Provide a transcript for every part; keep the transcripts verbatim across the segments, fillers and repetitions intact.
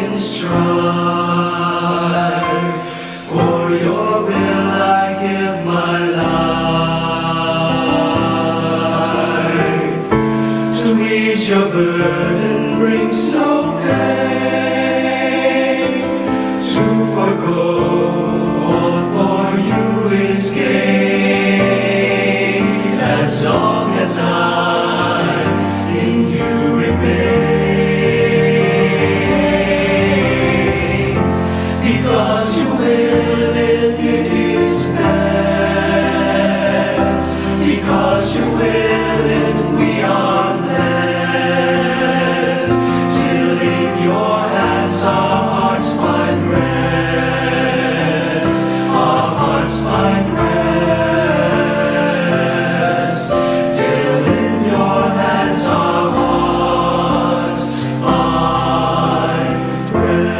and strife. For your will I give my life. To ease your burden brings no pain. To forego all for you is gain. As long as I in you remain. Because you will it, it is best. Because you will it, we are blessed. Till in your hands our hearts find rest. Our hearts find rest. Till in your hands our hearts find rest.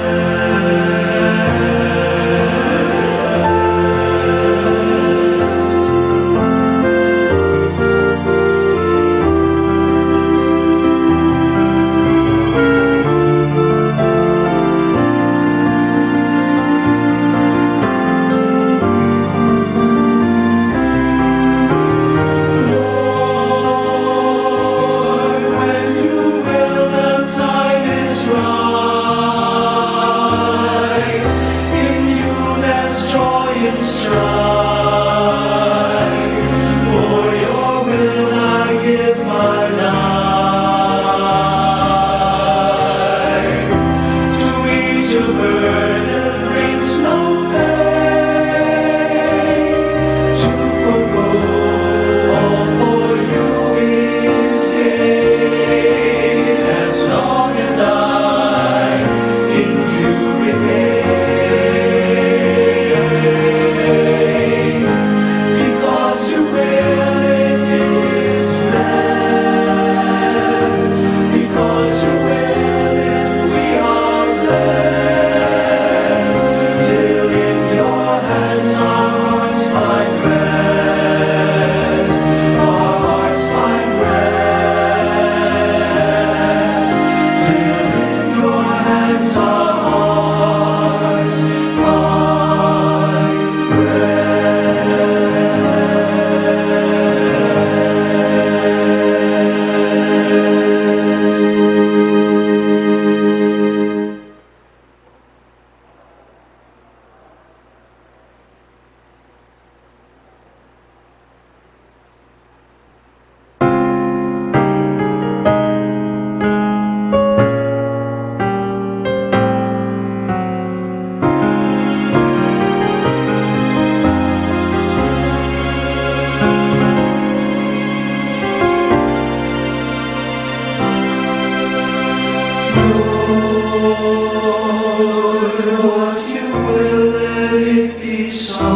Lord, when you will, the time is right. In you there's joy and strife. For your will I give my life. To ease your burden brings no pain. To forego all for you is gain. As long as I in you remain. Because you will it, it is blessed. Because you will it, we are blessed. Till in your hands our hearts find rest. Our hearts find rest. Till in your hands our hearts find rest. Lord, what you will, let it be so.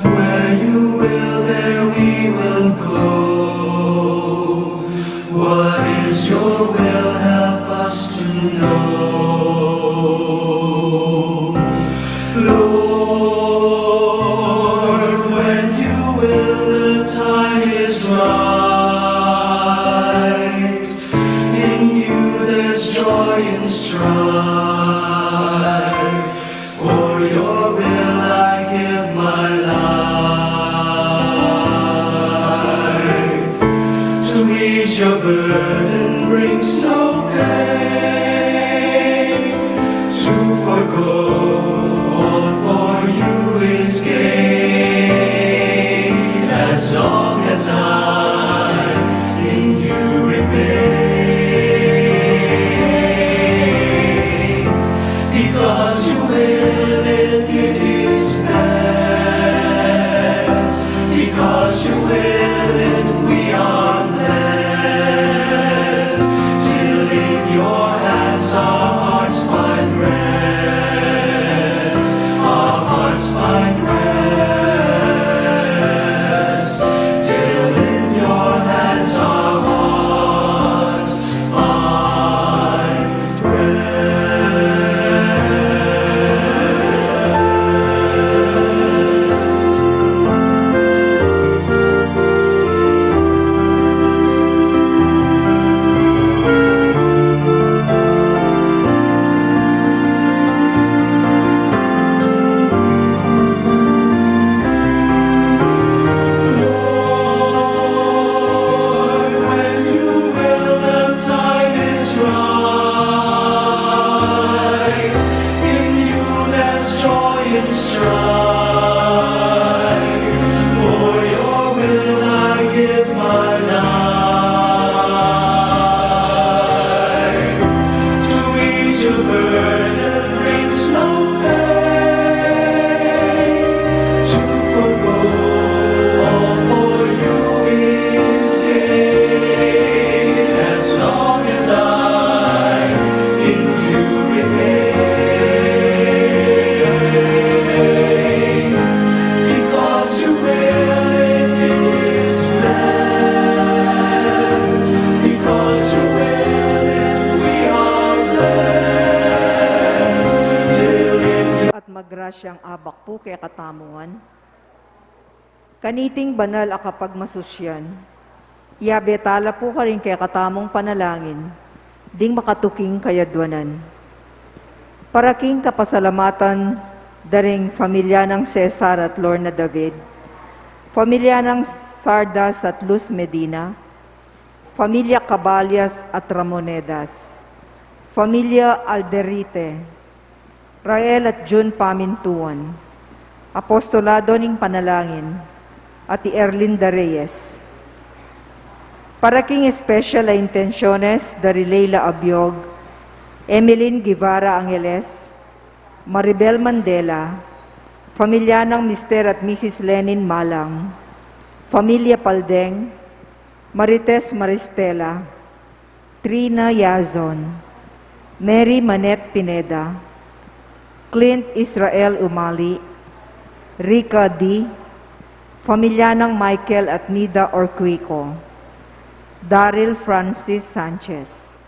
Where you will, there we will go. What is your will? Help us to know. Lord, when you will, the time is right. In you there's joy and strife. For your will I give my life. To ease your burden brings no pain. To forego all for you is gain. As long as I in you remain. Siang abak pu kekatamu ngan. Kaniting banal a kapagmasusyan, iyabe tala pu karing kekatamung panalangin ding makatuking kayadwanan. Para king kapasalamatan da ring familia nang Cesar at Lorna David, familia nang Sardas at Luz Medina, familia Caballas at Ramonedas, familia Alderite, Rael at Jun Pamintuan, Apostolado ning Panalangin, at i Erlinda Reyes. Para king special a intenciones da ri Leila Abiog, Emeline Guevara Angeles, Maribel Mandela, familia nang Mister at Missus Lenin Malang, familia Paldeng, Marites Maristela, Trina Yazon, Mary Manette Pineda, Clint Israel Umali, Rica D, familia nang Michael at Nida Orquico, Daryl Francis Sanchez,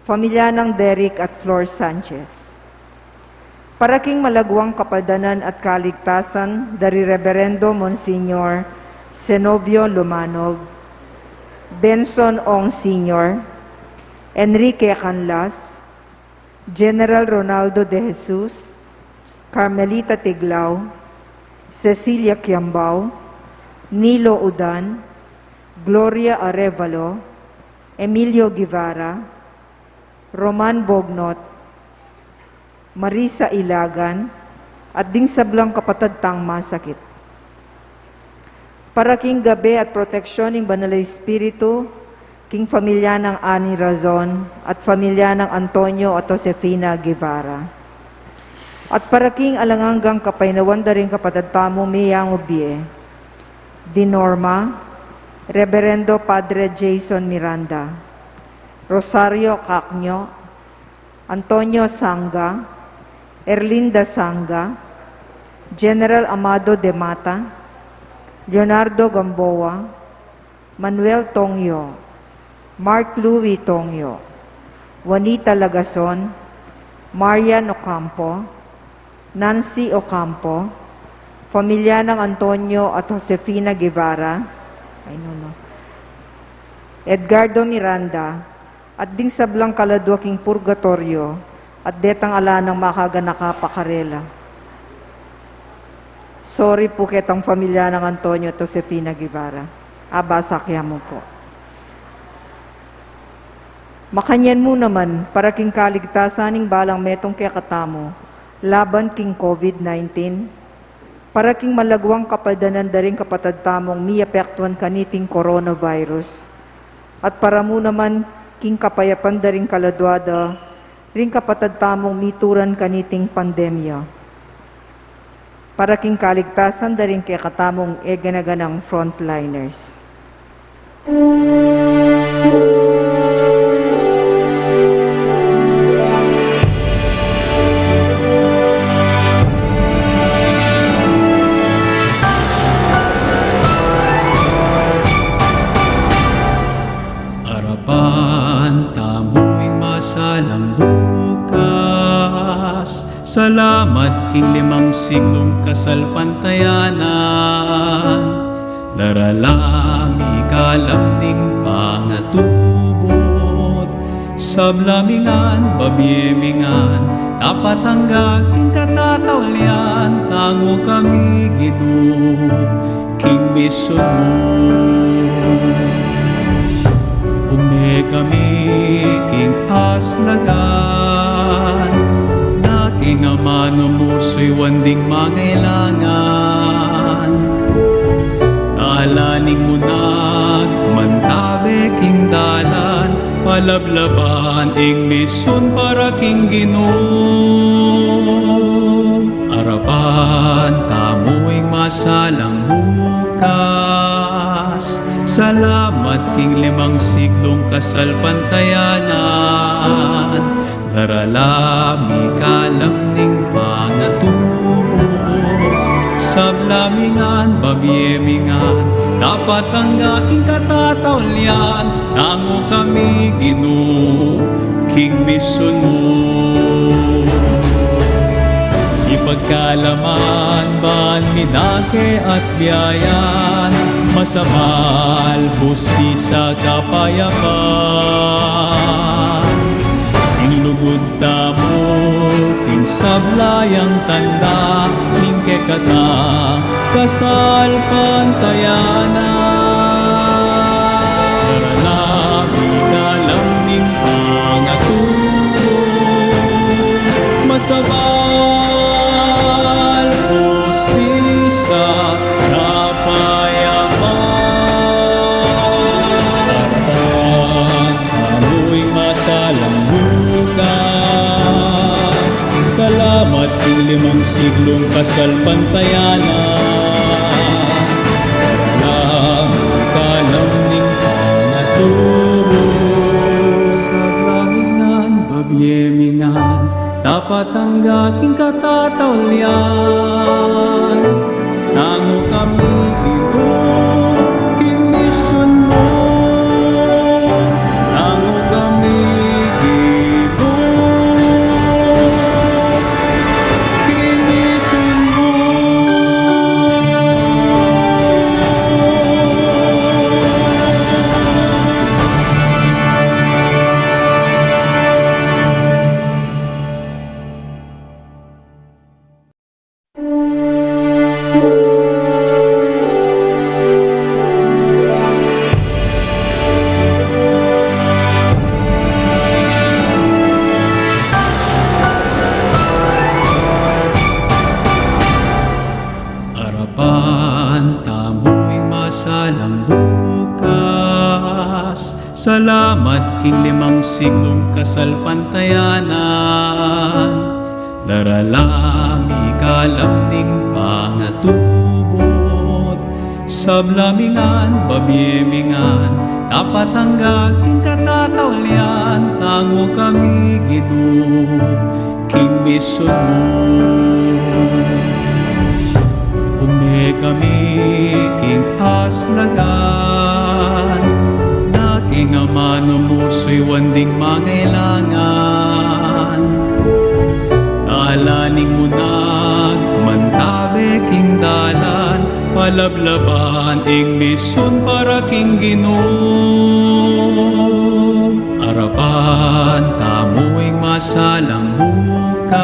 familia nang Derek at Flor Sanchez. Para king malagwang kapaldanan at kaligtasan da ri Reberendo Monsignor Zenobio Lumanog, Benson Ong Senior, Enrique Canlas, General Ronaldo de Jesus, Carmelita Tiglao, Cecilia Kiambao, Nilo Udan, Gloria Arevalo, Emilio Guevara, Roman Bognot, Marisa Ilagan, at ding sablang kapatad tang masakit. Para king gabe at proteksyon ning Banal a Espiritu, king familia nang Ani Razon, at familia nang Antonio at Josefina Guevara. At para king alang anggang kapaynawan da ring kapatad tamung miyangubie, di Norma, Reberendo Padre Jason Miranda, Rosario Cacño, Antonio Sanga, Erlinda Sanga, General Amado de Mata, Leonardo Gamboa, Manuel Tongyo, Mark Louis Tongyo, Juanita Lagason, Marian Ocampo, Nancy Ocampo, familia nang Antonio at Josefina Guevara, ay, no, no. Edgardo Miranda, at ding sablang kaladua king purgatoryo, at detang ala nang makaganaka pa karela. Sorry pu ketang familia nang Antonio at Josefina Guevara. Abasa ke mu pu. Makanyan mu naman, para king kaligtasan ning balang metung kekatamu laban king COVID nineteen, para king malagwang kapaldanan da ring kapatad tamung miapektuan kaniting coronavirus, at para mu naman king kapayapan da ring kaladua da ring kapatad tamung mituran kaniting pandemya, para king kaligtasan da ring kekatamung e gana-ganang frontliners. Arapan tamu ing masalang bukas. Salamat king limang siglung kasalpantayanan. Darala mi kalam ning pangatubud. Sabla mi ngan, babie mi ngan, dapat angga king katataulian, tangu kami Ginu king misun mu. Ume kami king aslagan, na king amanu mu suyuan ding mangailangan. Dalan ing munag, mantabe king dalan, palablaban ing misun para king Ginu. Arapan tamu ing masalang bukas. Salamat king limang siglung kasalpantayanan. Darala mi kalam ning pangatubud. Sabla mi ngan, babie mi ngan, dapat angga king katataulian, tangu kami Ginu king misun mu. Ipa Kalaman ban midake at biayan, masabal, hustisya, kapayapan. Ing lugud tamu king sabla yang tanda ning kekatang kasalpantayanan. Daralan ing kalam ning pangaturu, masabal, hustisya, kapayapan. Arapan tamu ing masalang bukas. Salamat king limang siglung kasalpantayanan. Daralan ing kalam ning pangaturu. Sabla mi ngan, babie mi ngan, tapat angga king katataulian. Tangu kami, Ginu, king misyun mu. Tangu kami, Ginu, king misyun mu. Arapan tamu ing masalang bukas. Salamat king limang siglung kasalpantayanan. Daralan mi kalam ning pangatubud. Sabla mi ngan, babie mi ngan, tapat angga king katataulian. Tangu kami, Ginu, king misyun mu. Ume kami king aslagan, na king amanu mu suyuan ding mangailangan. Tala ning munag, mantabe king dalan, palablaban ing misyun para king Ginu. Arapan tamu ing masalang bukas.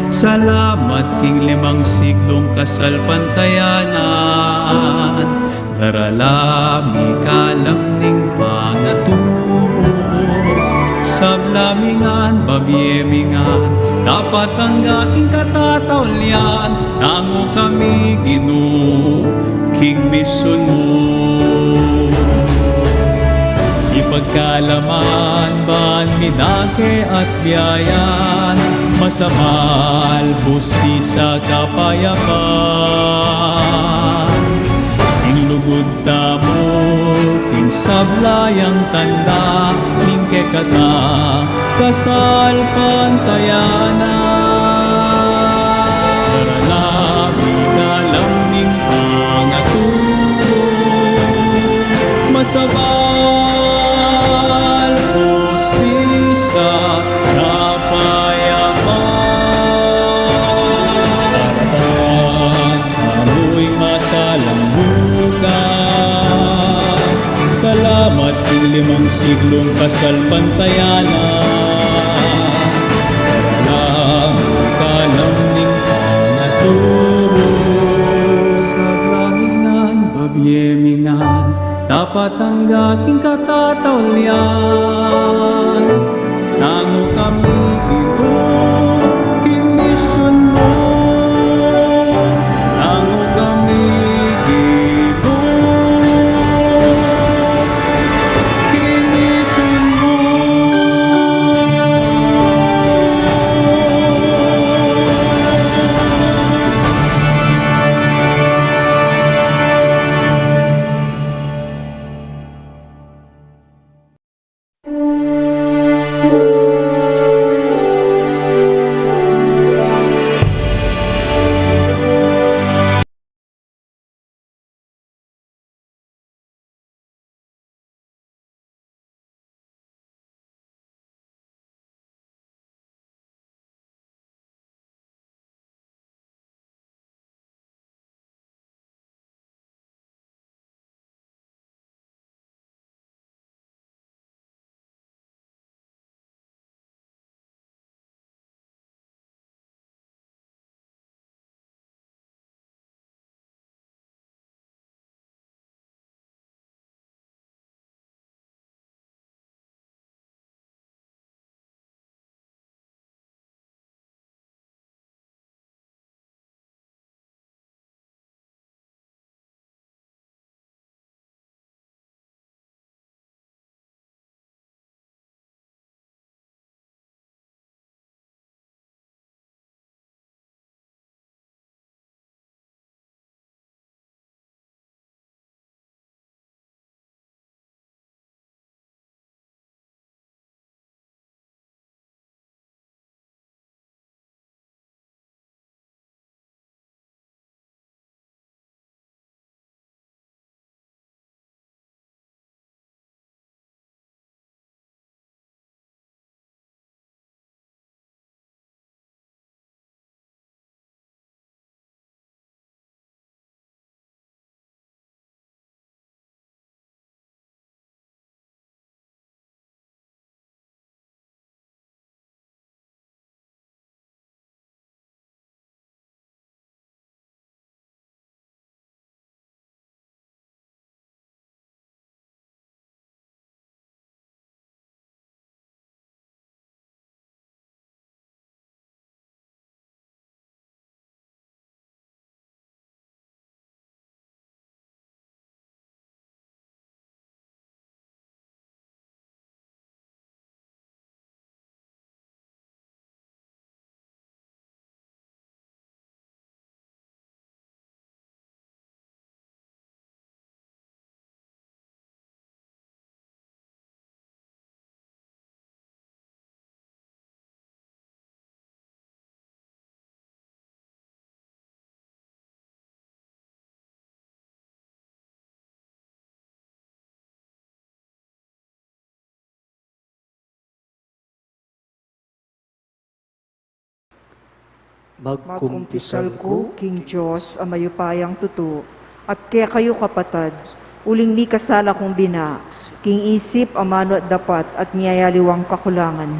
Salamat king limang siglung kasalpantayanan. Daralan mi kalam ning pangatubud. Sabla mi ngan, babie mi ngan, tapat angga king katataulian. Tangu kami, Ginu, king misyun mu. Ipagkalaman ban midake at biayan, masabal, hustisya, kapayapan. Ing lugud tamu king sabla yang tanda ning kekatang kasalpantayanan. Daralan mi kalam ning pangatubud, masabal, hustisya, kapayapan. Arapan tamu ing masalang bukas. Salamat king limang siglung kasalpantayanan. Daralan mi kalam ning pangatubud. Sabla mi ngan, babie mi ngan, tapat angga king katataulian. Tangu kami, Ginu, king misyun mu. Tangu kami, Ginu, king misyun mu. Magkumpisal ku king Dios a mayupayang tutu, at kekayu kapatad, uling mikasala kung bina, king isip, amanu at dapat, at miyayaliwang kakulangan.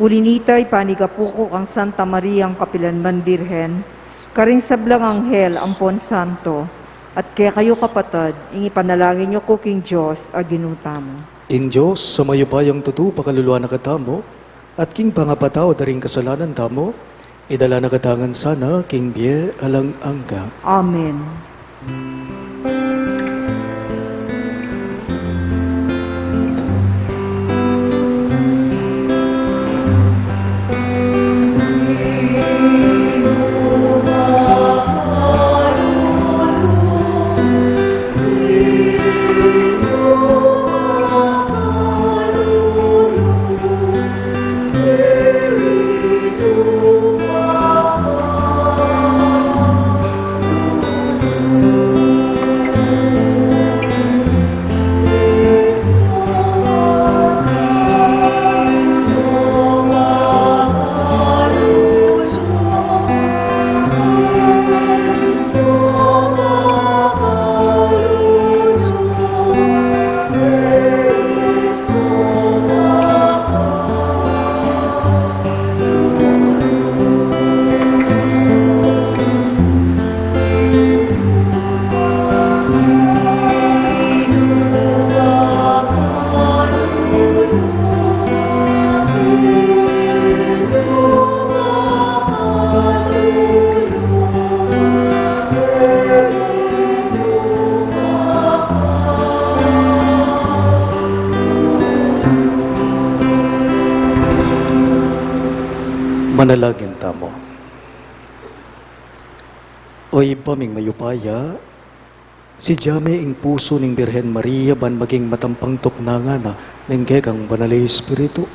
Uli nita, ipanigapu ku kang Santa Mariang kapilanman Birhen, karing sablang anghel ampon santo, at kekayu kapatad, ing ipanalangin yu ku king Dios a Ginu tamu. Ing Dios a mayupayang tutu pakaluluan na katamu, at king pangapatawad da ring kasalanan tamu, idala na katamu ngan sana king bie alang angga. Amen. Manalangin tamu. O Ibpa ming mayupaya, sidya me ing pusu ning Birhen Maria ban maging matampang tuknangan na ning kekang Banal a Espiritu.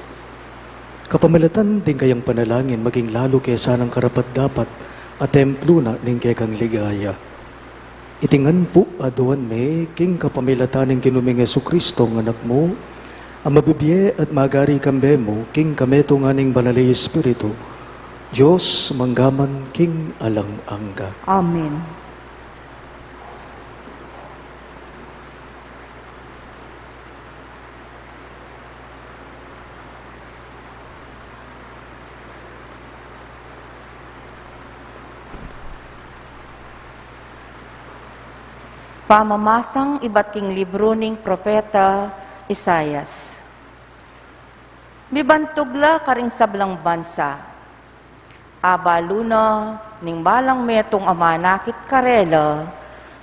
Kapamilatan ding kayang panalangin maging lalu ke sanang karapat-dapat a templo na ning kekang ligaya. Iti ngan pu aduan mi king kapamilatan ning Ginu ming Jesucristo nga Anak mu, a mabibie at magari kambe mu king kametungan ning Banal a Espiritu, Dios, mangga man king alang angga. Amen. Pamamasang ibat king libru ning propeta Isaias. Mibantug la karing sablang bansa, abalu na ning balang metung a manakit karela,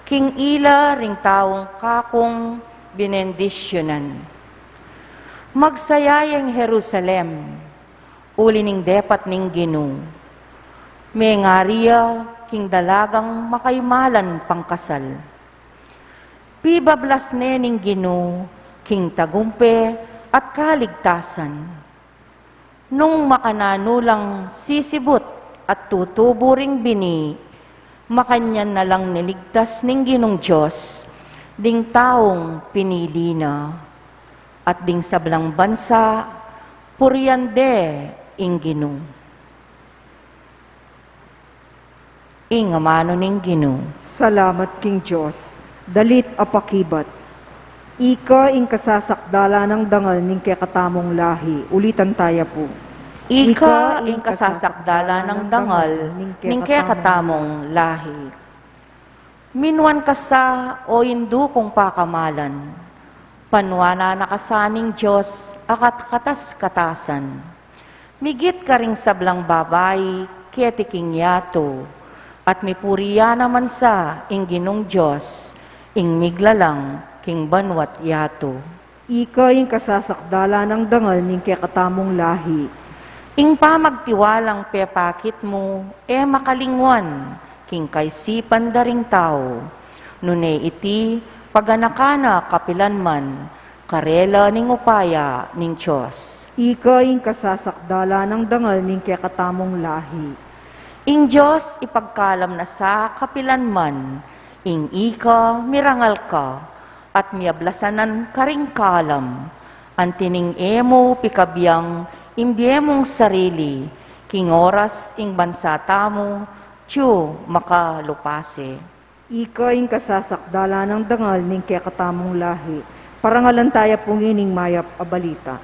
king ila ring taung kakung binendisyunan. Magsaya ya ing Jerusalem, uli ning depat ning Ginu. Mengari ya king dalagang makaimalan pangkasal. Pibablas ne ning Ginu king tagumpe at kaligtasan. Nung makananu lang sisibut at tutubu ring bini, makanyan na lang niligtas ning Ginung Dios ding taung pinili na, at ding sablang bansa purian de ing Ginu. Ing amanu ning Ginu. Salamat king Dios. Dalit a pakibat. Ika ing kasasakdalan nang dangal ning kekatamung lahi. Ulitan taya pu. Ika ing kasasakdalan nang dangal ning kekatamung lahi. Minuan ka sa, o indu kung pakamalan. Panuanan na ka sa ning Dios a kat-, katas-katasan. Migit karing sablang babai keti king yatu, at mipurian na man sa ing Ginung Dios, ing miglalang king banua't yatu. Ika ing kasasakdalan nang dangal ning kekatamung lahi. Ing pamagtiwalang pepakit mu, e makalingwan king kaisipan da ring tau. Nune iti, paganakan na kapilanman, karela ning upaya ning Dios. Ika ing kasasakdalan nang dangal ning kekatamung lahi. Ing Dios ipagkalam na sa kapilanman, ing ika mirangal ka, at miablasanan karing kalam, anti ning e mu pikabiang ing bie mung sarili, King oras ing bansa tamu, tyu makalupase. Ika ing kasasakdalan nang dangal ning kekatamung lahi. Parangalan taya pu ngening mayap a balita.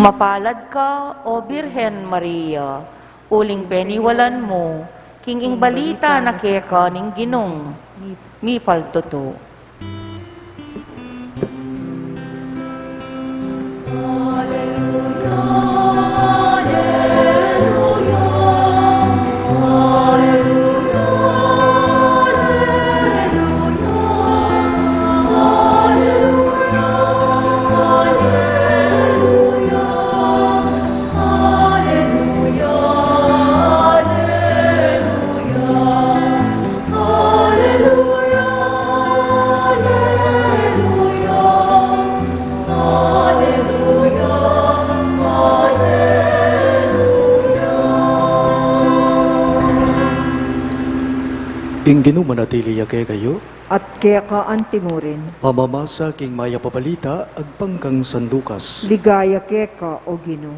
Mapalad ka, O Birhen Maria, uling peniwalan mu king ing balita na keka ning Ginung mipaltutu. Aleluya, aleluya, aleluya, aleluya, aleluya. Ing Ginu manatili ya kekayu. At keka antimurin. Pamamasa king mayap a balita agpang kang San Lucas. Ligaya keka, O Ginu.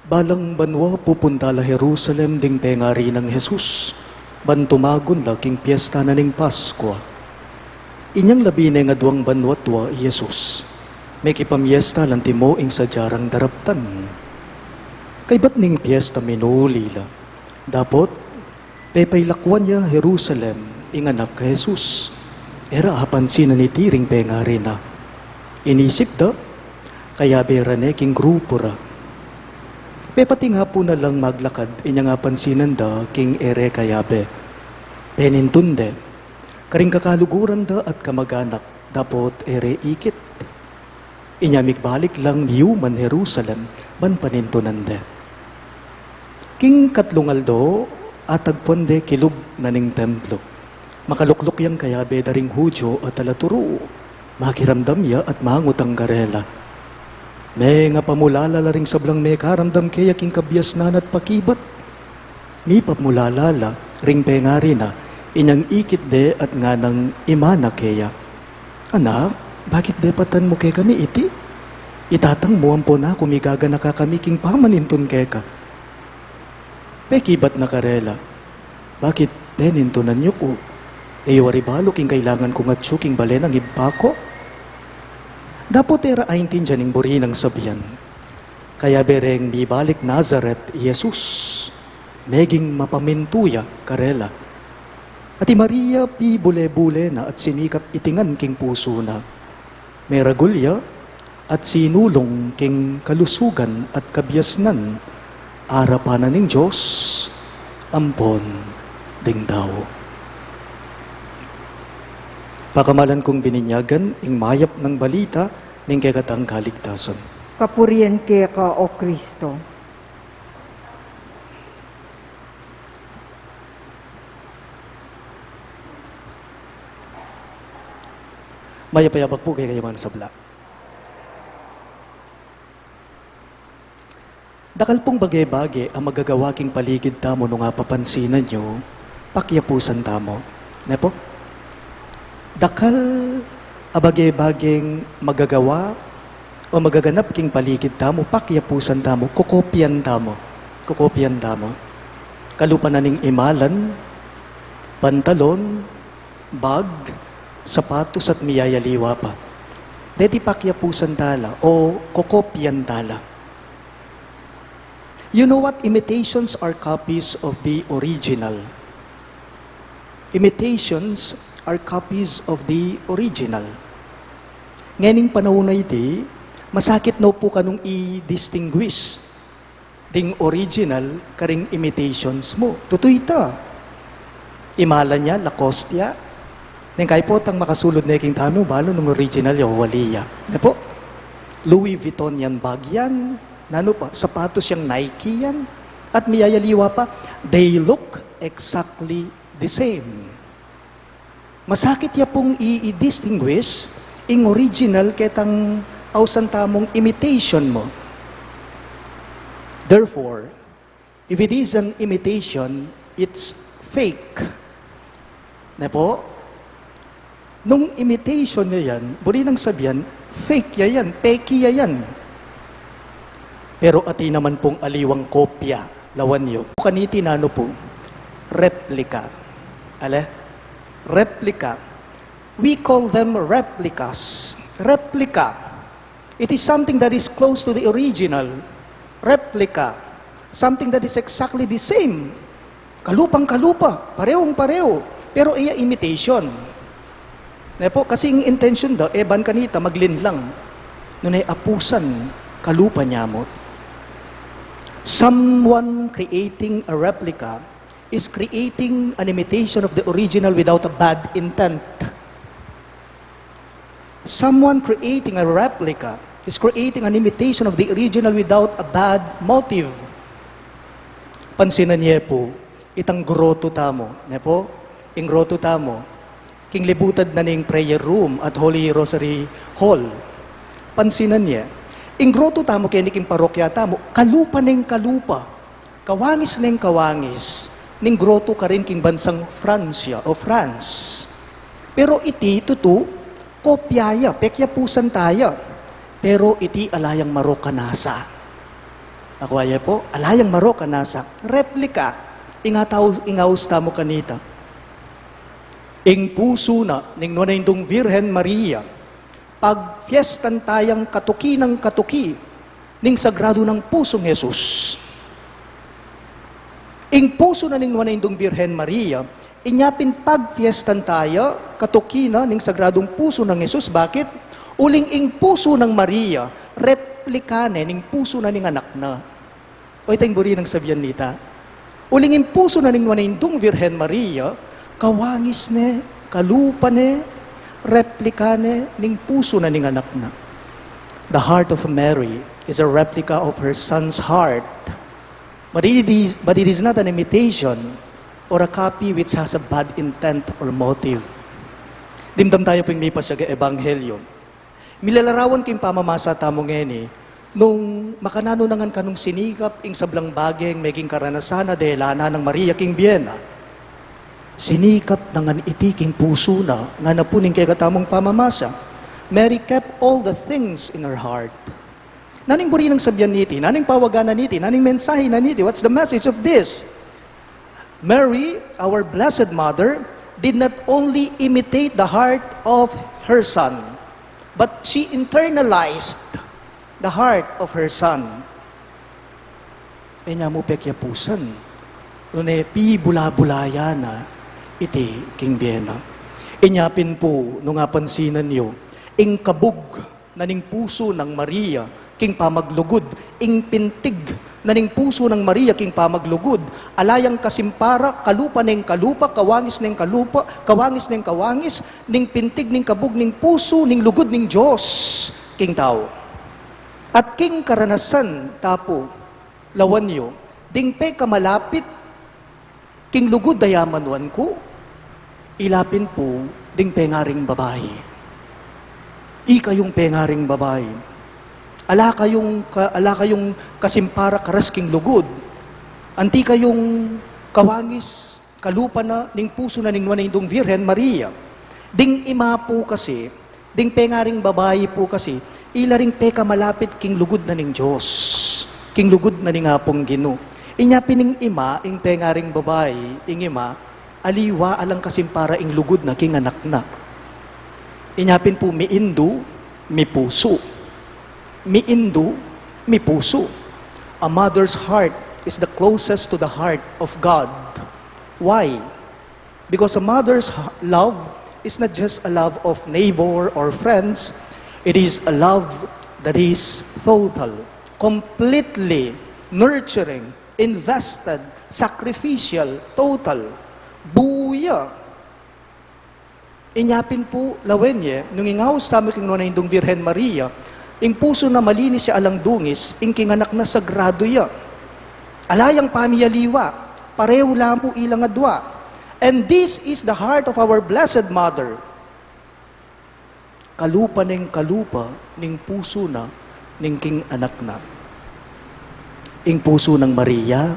Balang banua pupunta la Jerusalem ding pengari nang Jesus, ban tumagun la king piesta na ning Paskua. Inyang labi neng aduang banua tua i Jesus, mekipamiesta la antimo ing sadya rang daraptan. Kaybat ning piesta minuli la, dapot pepailakuan ya Jerusalem ing anak a Jesus. E ra apansinan iti ring pengari na. Inisip da, kayabe ra ne king grupu ra. Pepatingapu na lang maglakad inyang apansinan da king e re kayabe. Penintun de karing kakaluguran da at kamaganak dapot e re ikit. Inya migbalik lang miyuman Jerusalem ban panintunan de. King katlung aldo, atagpuan de kilub na ning templo. Makalukluk yang kayabe da ring Judio a talaturu. Makiramdam ya at mangutang karela, "Mengapamulala la ring sablang mekaramdam keya king kabiasnan at pakibat?" Mipamulala la ring pengari na, inyang ikit de at nganang imana keya, "Anak, bakit depatan mu kekami iti? I tatang mu ampon aku migaganaka kami king pamanintun keka." Pekibat na karela, "Bakit penintunan yu ku? E yu aribalu king kailangan kung atyu king bale nang ibpa ku?" Dapot e ra aintindian ing buri nang sabian, kayabe reng mibalik Nazaret i Jesus, meging mapamintu ya karela. At i Maria pibule-bule na at sinikap itingan king pusu na. Meragul ya at sinulung king kalusugan at kabiasnan arapan na ning Dios ampon ding tau. Pakamalan kung bininyagan, ing mayap nang balita ning kekatang kaligtasan. Kapurian keka, O Kristo. Mayap a yabak pu kekayu ngan sabla. Dakal pung bage-bage a magagawa king paligid tamu nung apapansinan yu, pakyapusan tamu. Ne pu? Dakal a bage-bageng magagawa o magaganap king paligid tamu, pakyapusan tamu, kokopian tamu. Kokopian tamu. Kalupa na ning imalan, pantalon, bag, sapatos at miyayaliwa pa. Deti pakyapusan tala o kokopian tala. You know what? Imitations are copies of the original. Imitations are copies of the original. Ngening panaun a iti, masakit no pu kanung i-distinguish ding original karing imitations mu. Tutu ita. Imalan ya, Lacoste ya. Neng kay potang makasulud ne king tamu, balu nung original ya o ali ya. Ne pu? Louis Vuitton yan bag yan. Nanu pa, sapatos yang Nike yan? At miyayaliwa pa, they look exactly the same. Masakit ya pung i-, i-distinguish ing original ketang ausan tamung imitation mu. Therefore, if it is an imitation, it's fake. Ne po? Nung imitation ya yan, buri nang sabian, fake ya yan, peki ya yan. Pero atin naman pung aliwang kopya, lawan yu. Kaniti nanu pu, replika. Ale? Replika. We call them replicas. Replika. It is something that is close to the original. Replika. Something that is exactly the same. Kalupang-kalupa, parehong-pareho. Pero iya imitation. Ne po, kasi ing intention da, e ban kanita, maglinlang. Nune apusan, kalupa nya mu. Someone creating a replica is creating an imitation of the original without a bad intent. Someone creating a replica is creating an imitation of the original without a bad motive. Pansinan ye pu, itang groto tamu, ne po? Ing groto tamu, king libutad na ning prayer room at Holy Rosary Hall. Pansinan ye, ing groto tamu keni king parokya tamu, kalupa neng kalupa. Kawangis neng kawangis ning groto karin king bansang Francia o France. Pero iti tutu, kopya ya, pekyapusan taya. Pero iti ala yang marok a nasa. Akwa ye po, ala yang marok a nasa. Replika. Ing atau, ing aus tamu kanita. Ing pusu na ning Nuan a Indung Virgen Maria, pagfiestan tayang katuki nang katuki ning sagrado nang pusung Jesus. Ing pusu na ning Nuan a Indung Virgen Maria, inya pin pagfiestan taya katuki na ning sagradung pusu nang Jesus. Bakit? Uling ing pusu nang Maria, replika ne ning pusu na ning anak na. O, ita ing buri nang sabian nita. Uling ing pusu na ning Nuan a Indung Virgen Maria, kawangis ne, kalupa ne, replika ne ning pusu na ning anak na. The heart of Mary is a replica of her son's heart. But it is, but it is not an imitation or a copy which has a bad intent or motive. Dimdam tayu pung mipasiag a ebanghelyo. Milalarawan king pamamasa tamu ngeni, nung makananu na ngan kanung sinikap ing sablang bage a meging karanasan na dela na nang Maria king bie na. Sinikap na ngan iti king pusu na, ngana pu ning kekatamung pamamasa. Mary kept all the things in her heart. Nanu ing buri nang sabian niti, nanu ing pawagan na niti, nanu ing mensahe na niti, what's the message of this? Mary, our Blessed Mother, did not only imitate the heart of her son, but she internalized the heart of her son. E nya mu pekyapusan, nune pibula-bulayan na iti king bie na. Inya pin pu, nung apansinan yu, ing kabug na ning pusu nang Maria king pamaglugud, ing pintig na ning pusu nang Maria king pamaglugud, ala yang kasimpara, kalupa neng kalupa, kawangis neng kalupa, kawangis neng kawangis ning pintig ning kabug ning pusu ning lugud ning Dios king tau. At king karanasan ta pu, lawan yu, ding pekamalapit king lugud a yamanuan ku, ila pin pu ding pengaring babai. Ikayung pengaring babai, ala kayung ka-, ala kayung kasimpara karas king lugud. Anti kayung kawangis kalupa na ning pusu na ning Nuan a Indung Virgen Maria. Ding ima pu kasi, ding pengaring babai pu kasi, ila ring pekamalapit king lugud na ning Dios, king lugud na ning Apung Ginu. Inya pin ing ima, ing pengaring babai, ing ima, aliwa alang kasimpara ing lugud na king anak na. Inya pin pu miindu, mipusu. Miindu, mipusu. A mother's heart is the closest to the heart of God. Why? Because a mother's h-, love is not just a love of neighbor or friends, it is a love that is total, completely nurturing, invested, sacrificial, total. Buya. Inya pin pu, lawen ye, nung ingaus tamu king Nuan a Indung Virgen Maria, Ing pusu na malinis ya alang dungis, ing king anak na sagrado ya. Ala yang pamiyaliwa, parehu la mu ilang adua. And this is the heart of our Blessed Mother. Kalupa neng kalupa ning pusu na ning king anak na. Ing pusu nang Maria,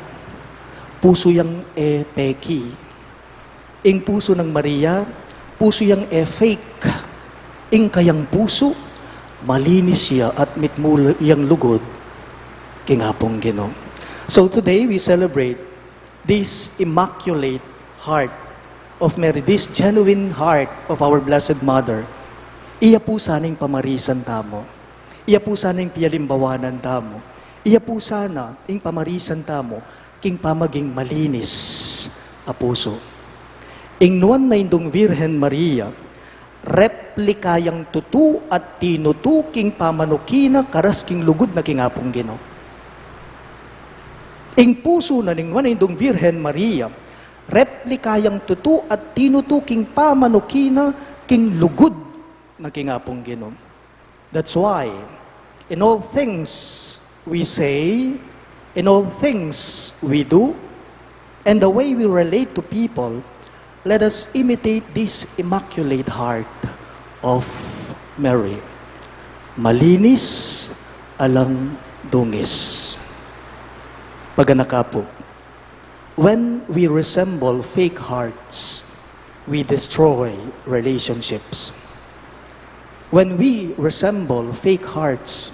pusu yang e peki. Ing pusu nang Maria, pusu yang e fake. Ing kayang pusu, malinis ya at mitmul yang lugud king Apung Ginu. So today we celebrate this immaculate heart of Mary, this genuine heart of our Blessed Mother. Iya pu sana ing pamarisan tamu. Iya pu sana ing piyalimbawanan tamu. Iya pu sana ing pamarisan tamu king pamaging malinis a pusu. Ing Nuan a Indung Virgen Maria, replika yang tutu at tinutu king pamanuki na karas king lugud na king Apung Ginu. Ing pusu na ning Nuan a Indung Virgen Maria, replika yang tutu at tinutu king pamanuki na king lugud na king Apung Ginu. That's why, in all things we say, in all things we do, and the way we relate to people, let us imitate this immaculate heart of Mary. Malinis alang dungis. Paganaka pu. When we resemble fake hearts, we destroy relationships. When we resemble fake hearts,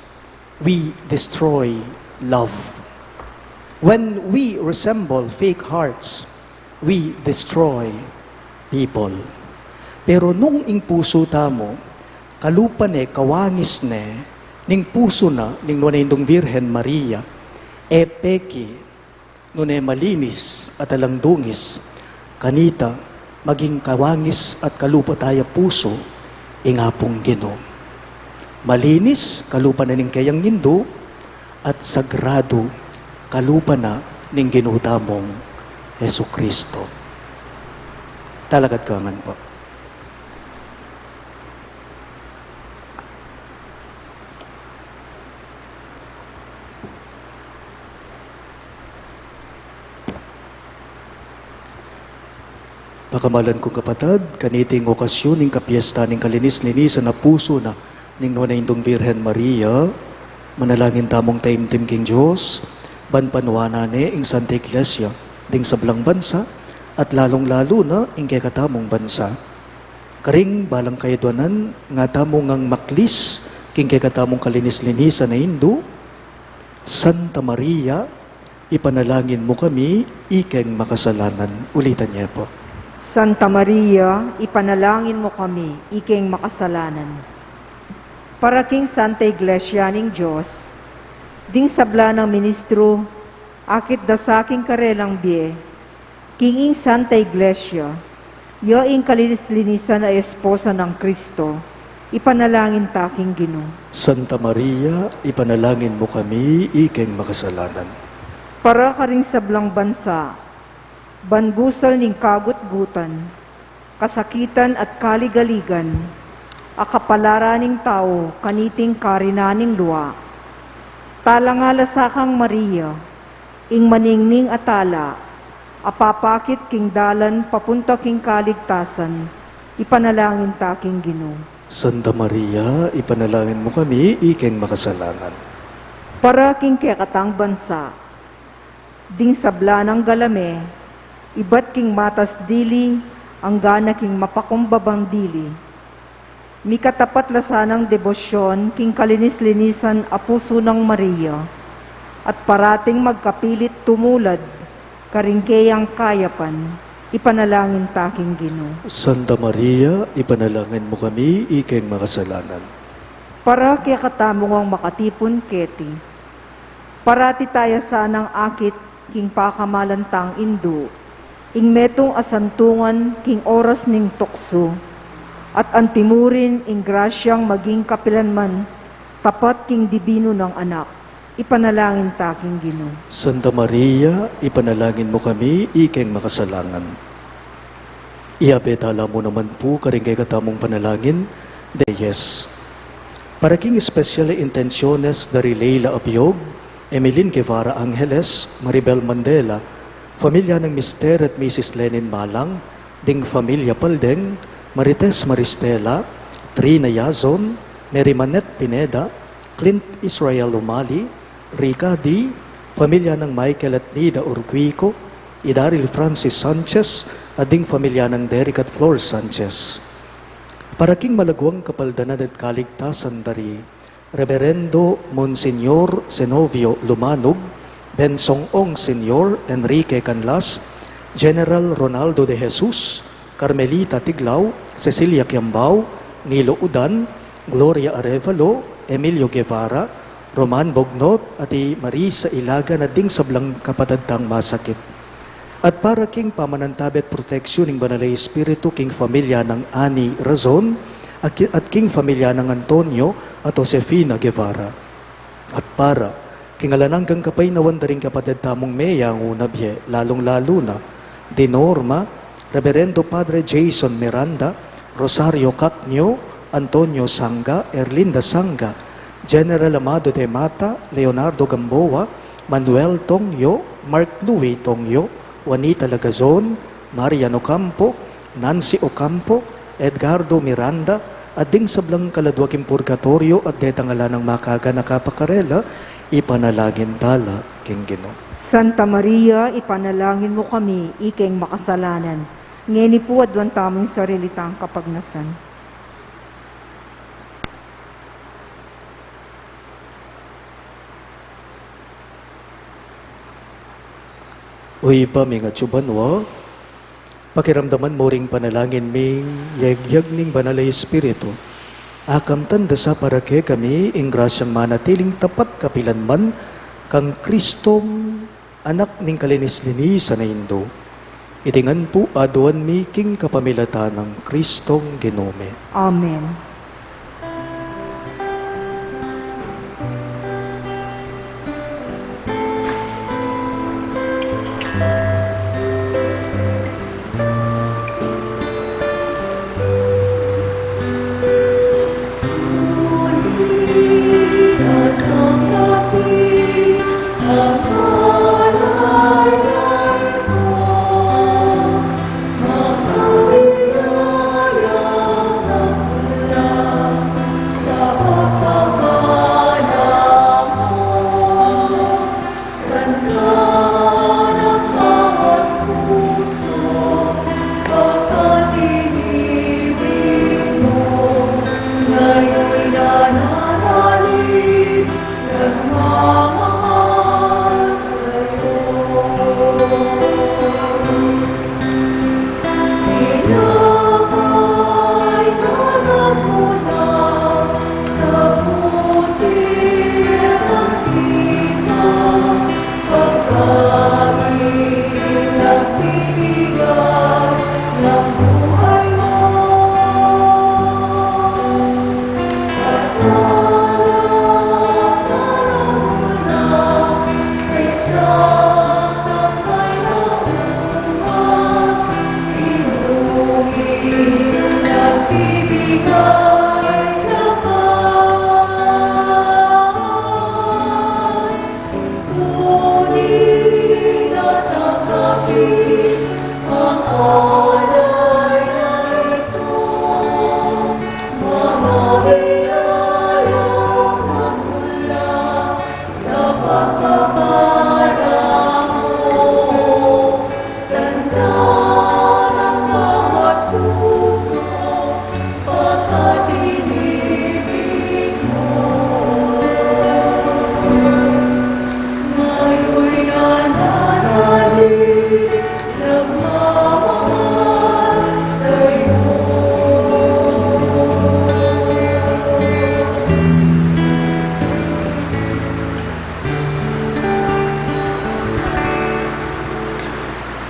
we destroy love. When we resemble fake hearts, we destroy people. Pero nung ing pusu tamu, kalupa ne, kawangis ne, ning pusu na ning Nuan a Indung Virgen Maria, e peki, nune malinis at alang dungis, kanita maging kawangis at kalupa taya pusu ing Apung Ginu. Malinis kalupa na ning keyang Indu, at sagradu kalupa na ning Ginu tamung Jesucristo. Talakad ka ngan pu. Pakamalan kung kapatad, kaniting okasyon ning kapiesta ning kalinis-linisan a pusu na ning Nuan a Indung Virgen Maria, manalangin tamung taimtim king Dios, ban panuanan ne ing Santa Iglesia ding sablang bansa, at lalung-lalu na ing kekatamung bansa. Karing balang kayadwanan, nga tamu ngang maklis king kekatamung kalinis-linisan a Indu, Santa Maria, ipanalangin mu kami ikeng makasalanan. Ulitan ye pu. Santa Maria, ipanalangin mu kami ikeng makasalanan. Para king Santa Iglesia ning Dios, ding sabla nang ministru, akit da sa king karelang bie, king ing Santa Iglesia, ya ing kalinis-linisan a esposa nang Cristo, ipanalangin ta king Ginu. Santa Maria, ipanalangin mu kami ikeng makasalanan. Para karing sablang bansa, ban busal ning kagutgutan, kasakitan at kaligaligan, a kapalaran ning tau kaniting karinan ning lua. Talangala sa kang Maria, ing maningning a tala, a papakit king dalan papunta king kaligtasan, ipanalangin ta king Ginu. Santa Maria, ipanalangin mu kami ikeng makasalanan. Para king kekatang bansa, ding sabla nang galame, ibat king matas dili, anggana king mapakumbabang dili. Mikatapat la sanang debosyon king kalinis-linisan a pusu nang Maria, at parating magkapilit tumulad karing keyang kayapan, ipanalangin ta king Ginu. Santa Maria, ipanalangin mu kami ikeng makasalanan. Para kekatamu ngang makatipun keti, parati taya sanang akit king pakamalan tang Indu, ing metung a santungan king oras ning tuksu, at antimurin ing grasyang maging kapilanman tapat king dibinu nang Anak, ipanalangin ta king Ginu. Santa Maria, ipanalangin mu kami ikeng makasalanan. Iyabe tala mu naman pu karing kekatamung panalangin, dayes. Para king espesyal a intensiones da ri Leila Abiog, Emeline Guevara Angeles, Maribel Mandela, familia nang Mister at Misis Lenin Malang, ding familia Paldeng, Marites Maristela, Trina Yazon, Mary Manette Pineda, Clint Israel Umali, Rica D, familia nang Michael at Nida Urquico, i Daryl Francis Sanchez, at ding familia nang Derek at Flor Sanchez. Para king malaguang kapaldanan at kaligtasan da ri Reberendo Monsignor Zenovio Lumanog, Bensong Ong Senior, Enrique Canlas, General Ronaldo de Jesus, Carmelita Tiglao, Cecilia Kiambao, Nilo Udan, Gloria Arevalo, Emilio Guevara, Roman Bognot, at i Marisa Ilagan at ding sablang kapatad tang masakit. At para king pamanantabe at proteksyon ning Banal a Espiritu king familia nang Ani Razon, at ki-, at king familia nang Antonio at Josefina Guevara. At para king alang anggang kapaynawan da ring kapatad tamung meyangu na bie, lalung-lalu na di Norma, Reberendo Padre Jason Miranda, Rosario Cacnio, Antonio Sanga, Erlinda Sanga, General Amado de Mata, Leonardo Gamboa, Manuel Tongyo, Mark Louis Tongyo, Juanita Lagazon, Marian Ocampo, Nancy Ocampo, Edgardo Miranda, at ding sablang kaladua king purgatoryo at detang ala nang makaganaka pa karela, ipanalangin tala king Ginu. Santa Maria, ipanalangin mu kami, ikeng makasalanan, ngeni pu at aduan tamung sarili tang kapagnasan. O Ibpa ming atsu banua, pakiramdaman mu ring panalangin ming yagyag ning Banal a Espiritu. Akamtan da sa para kekami ing grasyang manatiling tapat kapilanman kang Kristong Anak ning kalinis-linisan a Indu. Iti ngan pu aduan mi king kapamilatan nang Kristong Ginu mi. Amen.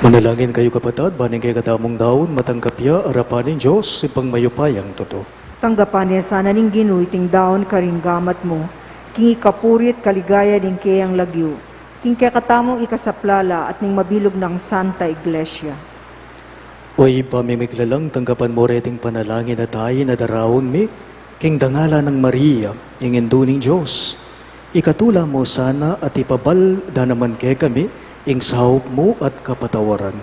Manalangin kayu, kapatad, ban ing kekatamung daun matanggap ya arapan ning Dios, Ibpang mayupayang tutu. Tanggapan ne sana ning Ginu iting daun karing gamat mu, king ikapuri at kaligaya ning keyang lagyu, king kekatamung ikasaplala at ning mabilug nang Santa Iglesia. O Ibpa ming miglalang, tanggapan mu reting panalangin a tayin a daraun mi, King dangalan nang Maria, ing Indu ning Dios, ikatula mu sana at ipabal da naman kekami ing saup mu at kapatawaran.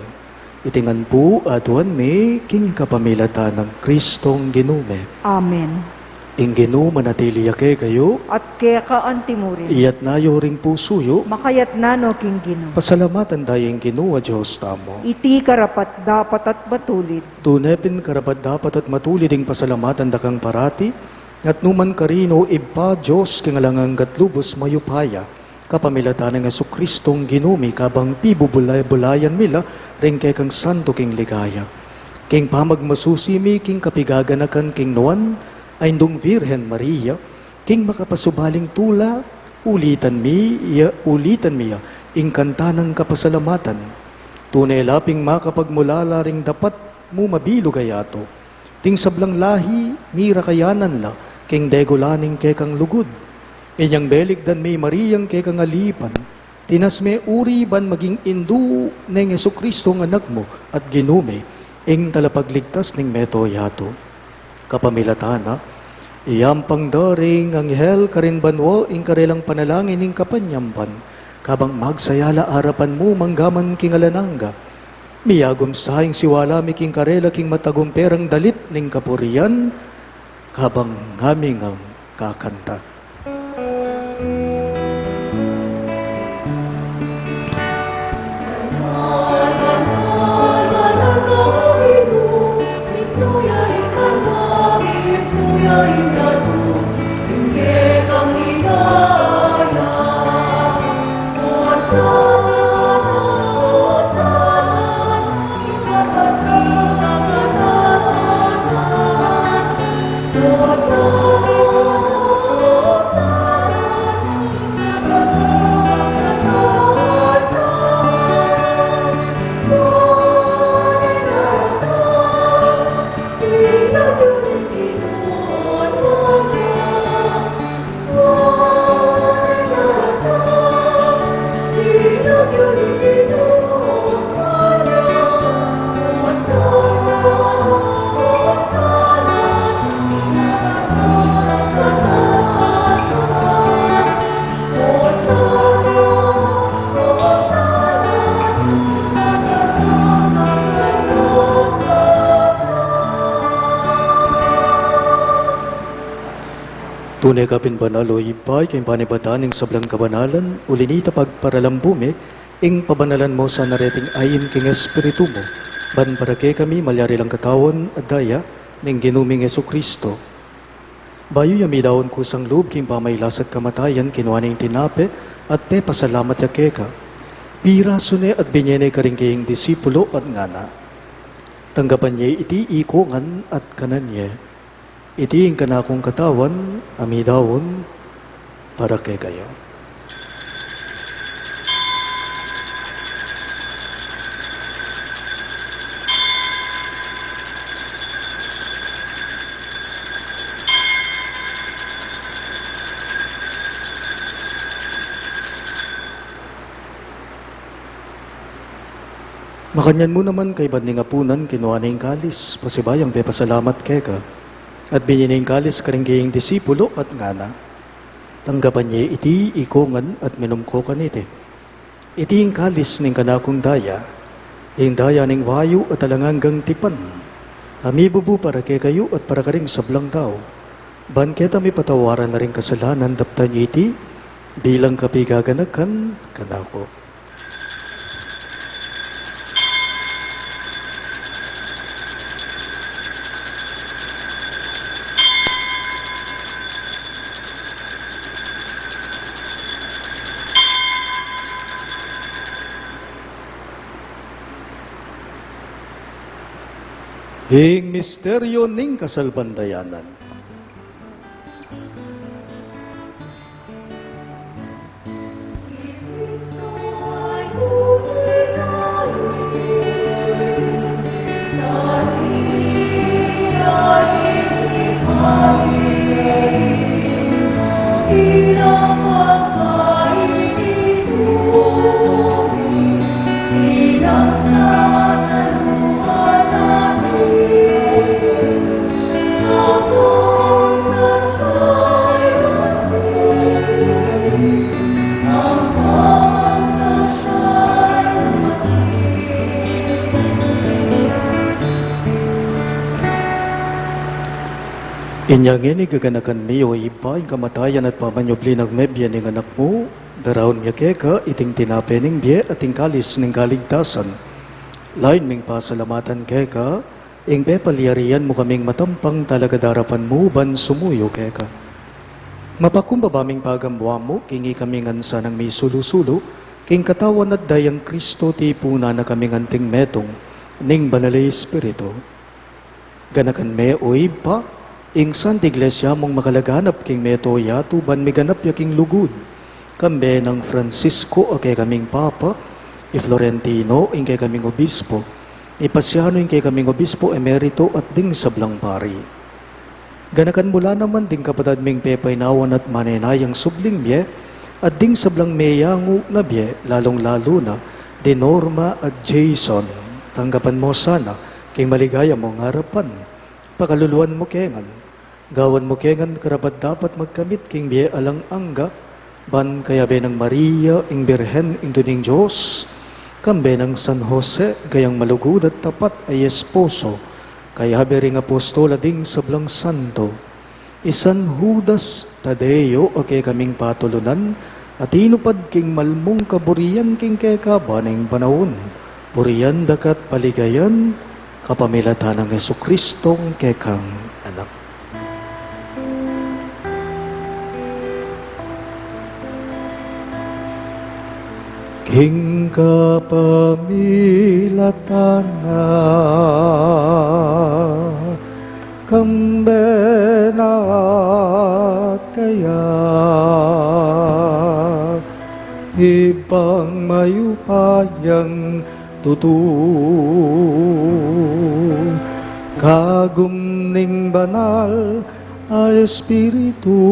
Iti ngan pu aduan mi king kapamilatan nang Kristong Ginu mi. Amen. Ing Ginu manatili ya kekayu. At keka antimurin. Iyatas yu ring pusu yu. Makayatas no king Ginu. Pasalamatan da ya ing Ginu a Dios tamu. Iti karapat-dapat at matulid. Tune pin karapat-dapat at matulid ing pasalamatan da kang parati, at nukarin man, Ibpa, Dios king alang angga at lubus mayupaya, kapamilatan nang Jesucristong Ginu mi, kabang pibubulay-bulayan mi la ring kekang santo king ligaya. King pamagmasusi mi king kapigaganakan king nuan a Indung Virgen Maria, king makapasubaling tula, ulitan mi ya, ulitan mi ya ing kanta nang kapasalamatan. Tune la pin makapagmulala ring dapat mu mabilug a yatu. Ding sablang lahi, mirakayanan la king degula ning kekang lugud. Inyang belikdan mi Mariang kekang alipan, tinas me uri ban maging indu neng Jesucristong Anak mu at Ginu mi, ing talapagligtas ning meto yatu. Kapamilatan na, iyampang da ring anghel karin banua ing karelang panalangin ning kapanyamban, kabang magsaya la arapan mu manggaman king alang angga. Miyagum sa ing siwala mi king karela king matagumperang dalit ning kapurian, kabang ngami ngang kakanta. Tune ka pin banal, o Ibpa, ika ing panibatan ning sablang kabanalan, uli na nita pagparalambu mi ing pabanalan mu sana reting ain king Espiritu mu, ban para kekami malyari lang katawan at daya ning Ginu ming Jesucristo. Bayu ya midaun kusang lub king pamailas at kamatayan, kinua ne ing tinape at pepasalamat ya keka, pirasu ne at binye ne karing kayang disipulu at ngana: Tanggapan ye iti ikongan at kanan ye. Iti ing kanakung katawan a midaun para kekayu. Makanyan mu naman kaybat ning apunan, kinua ne ing kalis, pasibayung pepasalamat keka, at binye ne ing kalis karing kayang disipulu at ngana: Tanggapan ye iti ikongan at minum ko kaniti. Iti ing kalis ning kanakung daya, ing daya ning bayu at alang anggang tipan, a mibubu para kekayu at para karing sablang tau, ban keta mipatawaran la ring kasalanan. Daptan ye iti bilang kapigaganakan kanaku. Ing misteryu ning kasalpantayanan. Inya ngeni gaganakan mi, o Ibpa, ing kamatayan at pamanyubli nang mebie ning Anak mu, daraun mi keka iting tinape ning bie at ing kalis ning kaligtasan. Lain ming pasalamatan keka ing pepalyarian mu kaming matampang talakad king arapan mu ban sumuyu keka. Mapakumbaba ming pagamuan mu king ikami ngan sanang misulu-sulu king katawan at dayang Kristo, tipunan na kaming anting metung ning Banal a Espiritu. Ganakan me, o Ibpa, ing Santa Iglesia mung makalaganap king mabilug a yatu ban miganap ya king lugud, kambe nang Francisco a kekaming Papa, i Florentino ing kekaming Obispo, i Pasiano ing kekaming Obispo Emerito at ding sablang pari. Ganakan mu la naman ding kapatad ming pepainawan at manenayang subling bie, at ding sablang meyangu na bie, lalung-lalu na di Norma at Jason. Tanggapan mu sana king maligaya mung arapan. Pakaluluan mu ke ngan. Gawan mu ke ngan karapat-dapat magkamit king bie alang angga, ban kayabe nang Maria ing Birhen, Indu ning Dios, kambe nang San Jose, gayang malugud at tapat a esposo, kayabe ring apostol a ding sablang santo, i San Judas Tadeo a kekaming patulunan, a tinupad king malmung kaburian king kekaban ning panaun, burian da ka at paligayan, kapamilatan nang Jesucristong kekang Anak. King kapamilatan na, kambe na at kaya, Ibpang mayupayang tutu, kagum ning Banal a Espiritu,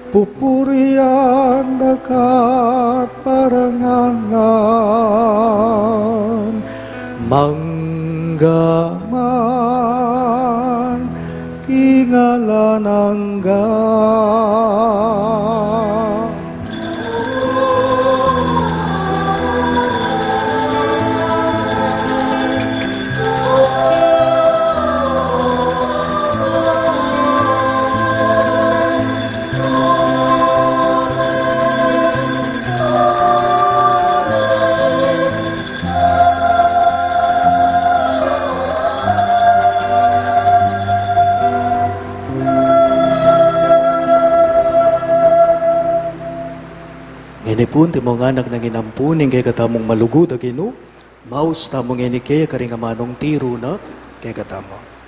pupurian da ka at parangalan, mangga man king alang angga. Ngeni pu, antimong anak nang inampu ning kekatamung malugud a Ginu, maus tamu ngeni kaya karing amanung tiru na kekatamu.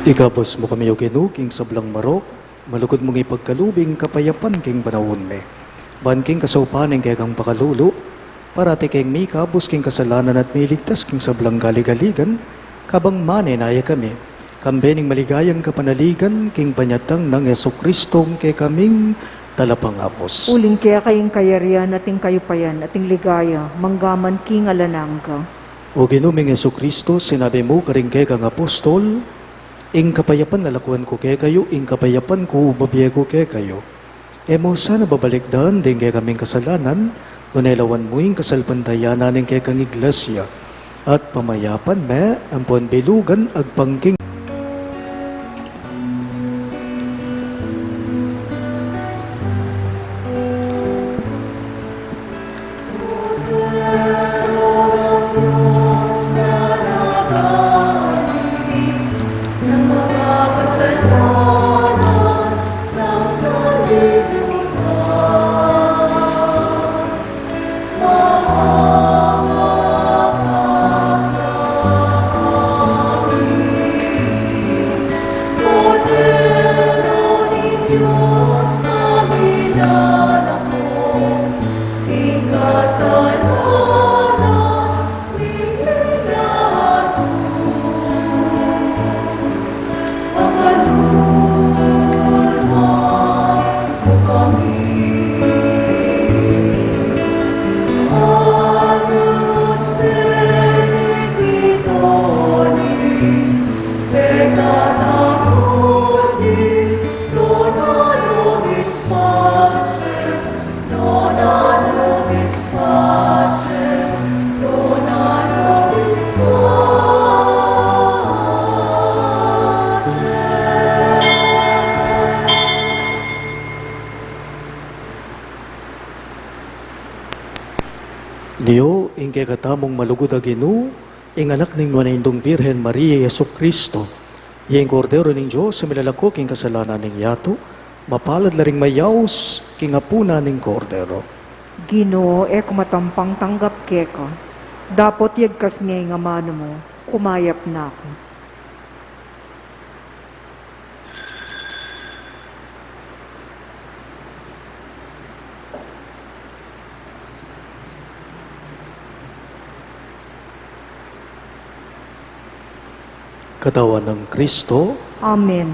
Ikabus mu kami, O Ginu, king sablang marok, malugud mung ipagkalub ing kapayapan king panaun mi. Ban king kasaupan ning kekang pakalulu, parati keng mikabus king kasalanan at miligtas king sablang galigaligan, Kabang manenaya kami, kambe ning maligayang kapanaligan king panyatang nang Jesucristo, ing kekaming talapangabus. Uling keka ing kayarian at ing kayupayan at ing ligaya, manggaman king alang angga. O Ginu ming Jesucristo, sinabi mu karing kekang apostol, ing kapayapan lalakwan ku kekayu, ing kapayapan ku bibie ku kekayu. E mu sana babalikdan ding kekaming kasalanan, nune lawan mu ing kasalpantayanan ning kekang Iglesia, at pamayapan me ampon bilugan agpang king Nio, ing kekatamung malugud a Ginu, ing anak ning Nuan a Indung Virgen Maria, Jesucristo, ya ing Kordero ning Dios a milalako king kasalanan ning yatu, mapalad la ring mayaus king apunan ning Kordero. Ginu, e ku matampang tanggap keka, dapot yagkas me ing amanu mu, kumayap na ku. Katawan nang Kristo. Amen.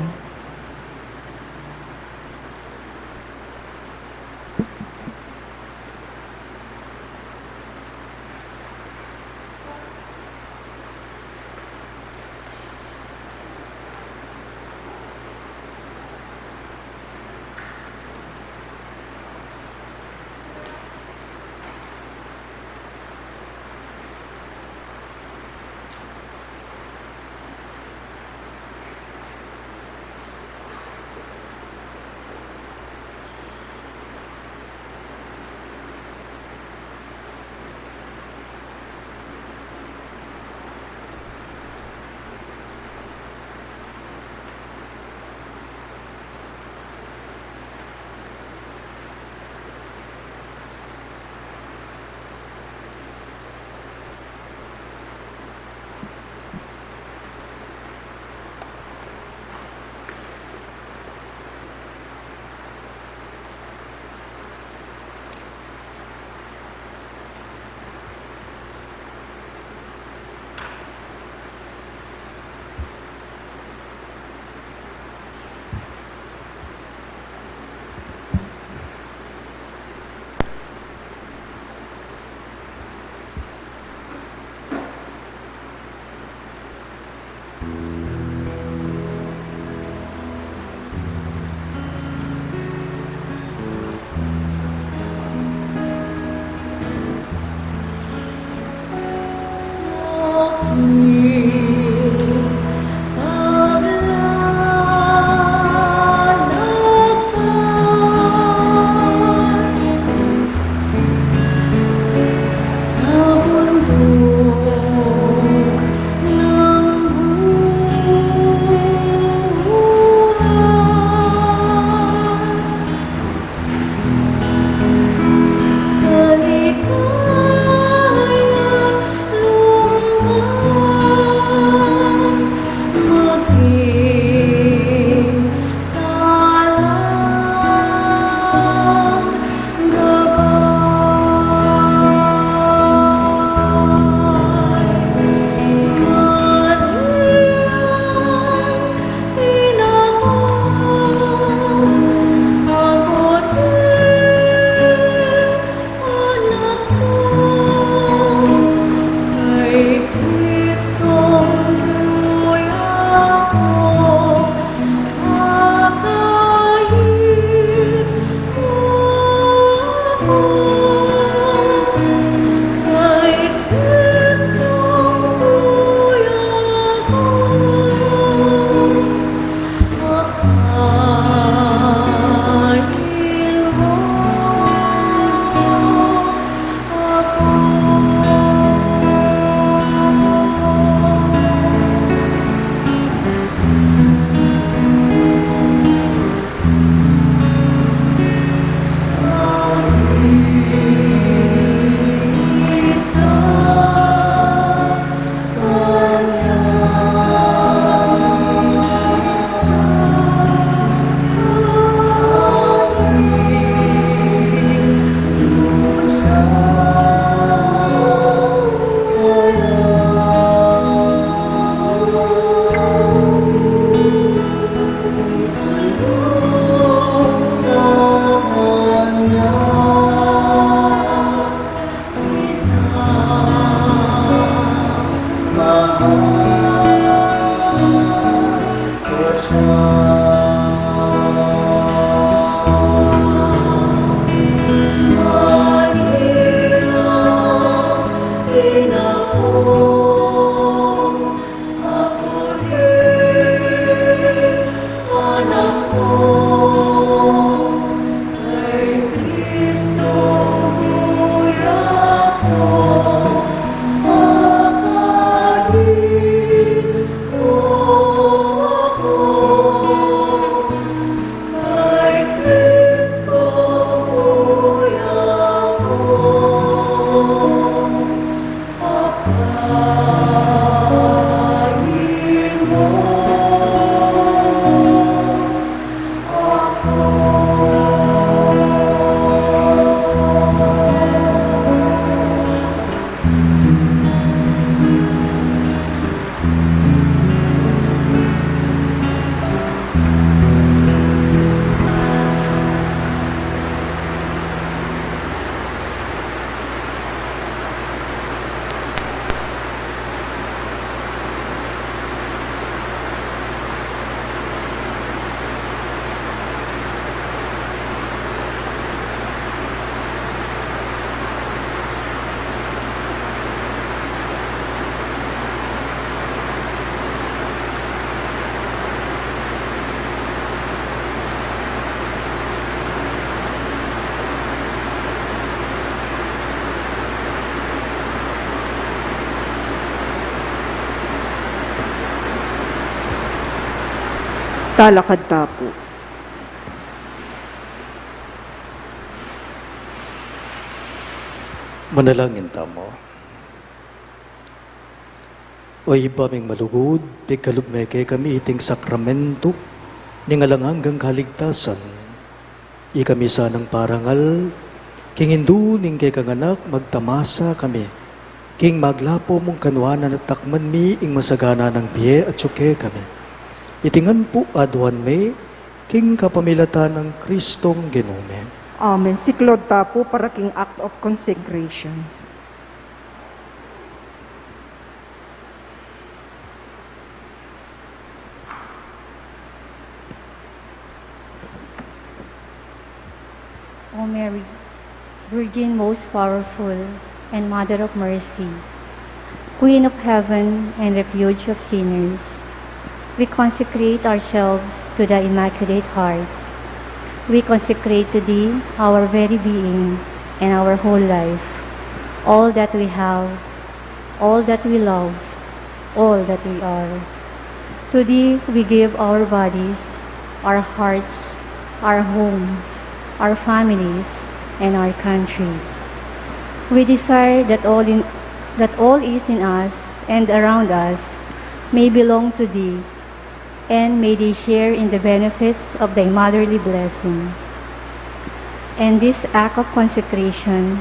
Talakad ta pu. Manalangin tamu. O Ibpa ming malugud, pigkalub me kekami iting sakramento ning alang anggang kaligtasan. Ikami sanang parangal king indu ning kekang Anak, magtamasa kami king maglapo mung kanwanan at takman mi ing masagana nang bie atyu kekami. Iti ngan pu aduan mi king kapamilatan nang Kristong Ginu mi. Amen. Siklaud ta pu para king act of consecration. O Mary, Virgin most powerful and Mother of Mercy, Queen of Heaven and Refuge of sinners, we consecrate ourselves to the Immaculate Heart. We consecrate to Thee our very being and our whole life, all that we have, all that we love, all that we are. To Thee we give our bodies, our hearts, our homes, our families, and our country. We desire that all in, that all is in us and around us may belong to Thee, and may they share in the benefits of Thy motherly blessing. And this act of consecration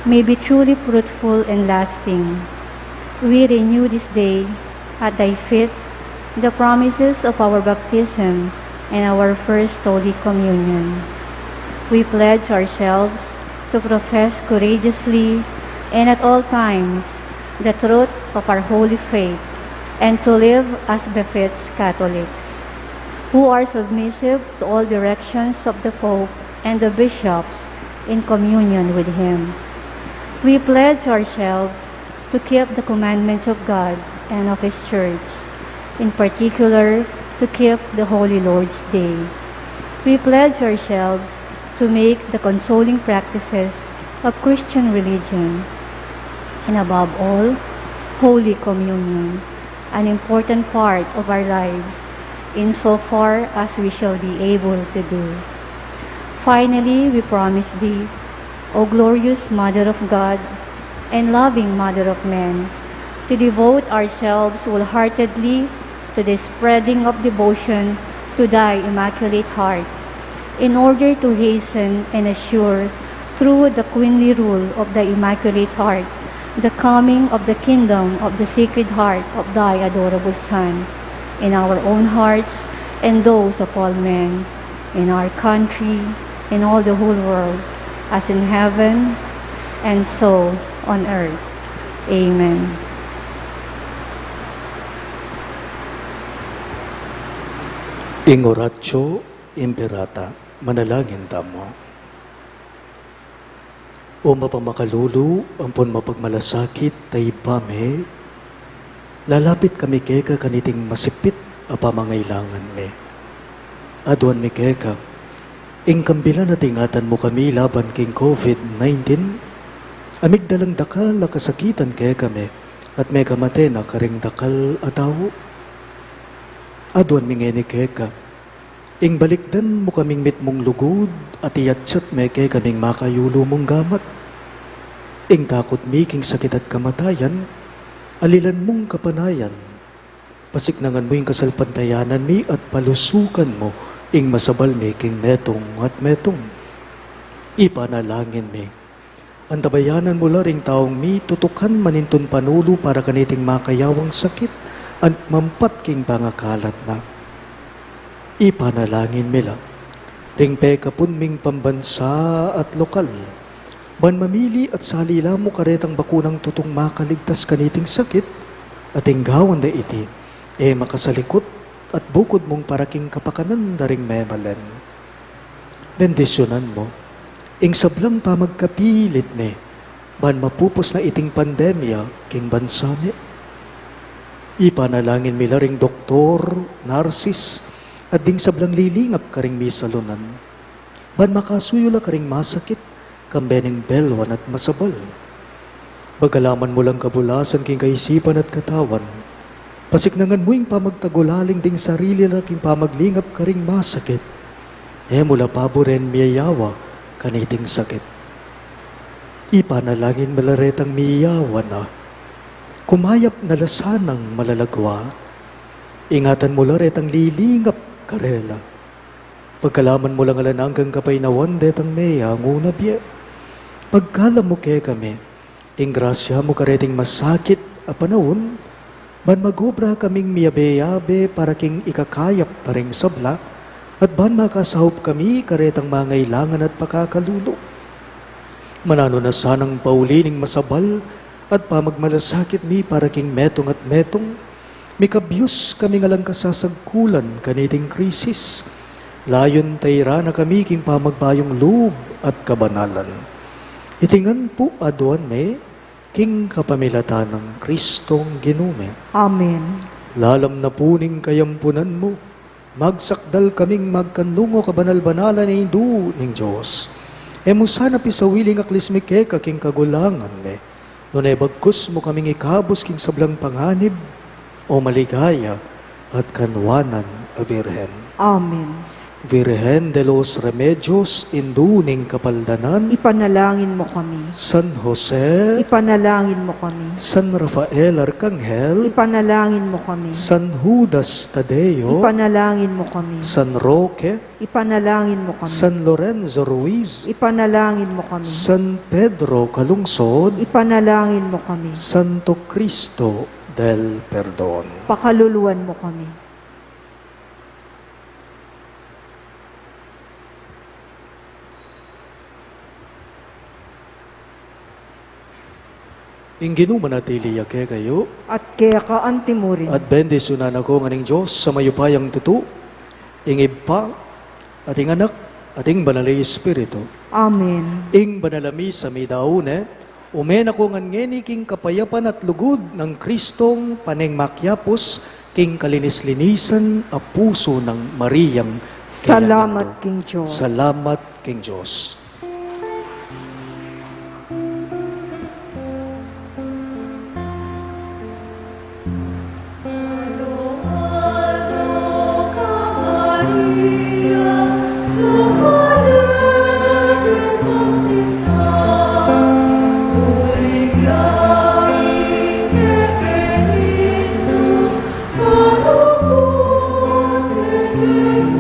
may be truly fruitful and lasting. We renew this day at Thy feet the promises of our baptism and our first Holy Communion. We pledge ourselves to profess courageously and at all times the truth of our holy faith, and to live as befits Catholics, who are submissive to all directions of the Pope and the bishops in communion with him. We pledge ourselves to keep the commandments of God and of His Church, in particular, to keep the Holy Lord's Day. We pledge ourselves to make the consoling practices of Christian religion, and above all, Holy Communion, an important part of our lives, in so far as we shall be able to do. Finally, we promise Thee, O glorious Mother of God and loving Mother of men, to devote ourselves wholeheartedly to the spreading of devotion to Thy Immaculate Heart, in order to hasten and assure, through the queenly rule of Thy Immaculate Heart, the coming of the kingdom of the Sacred Heart of Thy adorable Son, in our own hearts and those of all men, in our country, in all the whole world, as in heaven, and so on earth. Amen. Ing Oratio Imperata, manalangin tamu. O mapamakalulu ampon mapagmalasakit a Ibpa mi, lalapit kami keka kaniting masipit a pamangailangan mi. Aduan mi keka, ing kambilan a ingatan mu kami laban king COVID nineteen, a migdalang dakal a kasakitan kekami, at mekamate na karing dakal a tau. Aduan mi ngeni keka, ing balikdan mu kaming mitmung lugud, at iatsat me kekaming makayulu mung gamat. Ing takut mi king sakit at kamatayan, alilan mung kapanayan. Pasiknangan mu ing kasalpantayanan mi at palusukan mu ing masabal mi king metung at metung. Ipanalangin mi, antabayanan mu la ring taung mitutukan manintun panulu para kaniting makayawang sakit at mampat king pangakalat na. Ipanalangin mi la ring pekapun ming pambansa at lokal, ban mamili at sali la mu karetang bakunang tutung makaligtas kaniting sakit, at ing gawan da iti, e makasalikut at bukud mung para king kapakanan da ring memalen. Bendisyunan mu ing sablang pamagkapilit mi, ban mapupus na iting pandemya king bansa mi. Ipanalangin mi la ring doktor, narsis, at ding sablang lilingap karing misalunan, ban makasuyu la karing masakit, kambe ning belwan at masabal. Pagalaman mu lang kabulasan king kaisipan at katawan, Pasiknangan mu ing pamagtagulaling ding sarili la king pamaglingap karing masakit. E mu la paburen miyayawa kaniting sakit. Ipanalangin mu la retang miyayawa na. Kumayap na la sanang malalagwa. Ingatan mu la retang lilingap karela. Pagkalaman mu lang alang anggang kapaynawan detang meyangu na bie. Pagkalam mu kekami ing grasya mu kareting masakit a panaun, ban magobra kaming miyabe-yabe para king ikakayap da ring sabla, at ban makasaup kami karetang mangailangan at pakakalulu. Mananu na sanang pauli ning masabal at pamagmalasakit mi para king metung at metung, mikabyus kami ngan lang kasasagkulan kaniting krisis. Layun tairan na kami king pamagbayung lub at kabanalan. Iti ngan pu aduan mi king kapamilatan nang Kristong Ginu mi. Amen. Lalam na pu ning kayampunan mu, magsakdal kaming magkanlungo kabanal-banalan a Indu ning Dios. E mu sana pisawili ing aklis mi keka king kagulangan mi, nune bagkus mu kaming ikabus king sablang panganib, o maligaya at kanwanan a Virgen. Amen. Virgen de los Remedios, Indu ning Kapaldanan. Ipanalangin mu kami. San Jose. Ipanalangin mu kami. San Rafael Arkanghel. Ipanalangin mu kami. San Judas Tadeo. Ipanalangin mu kami. San Roque. Ipanalangin mu kami. San Lorenzo Ruiz. Ipanalangin mu kami. San Pedro Calungsod. Ipanalangin mu kami. Santo Cristo del Perdon. Pakaluluan mu kami. Ing Ginu manatili ya kekayu. At keka antimurin. At bendisyunan na kayu ngan ning Dios a mayupayang tutu, ing Ibpa, at ing Anak, at ing Banal a Espiritu. Amen. Ing Banal a Misa meyari na, ume na kayu ngan ngeni king kapayapan at lugud nang Kristong paneng makiapus king kalinis-linisan a pusu nang Mariang Salamat Kayang Indu. King Dios. Salamat king Dios.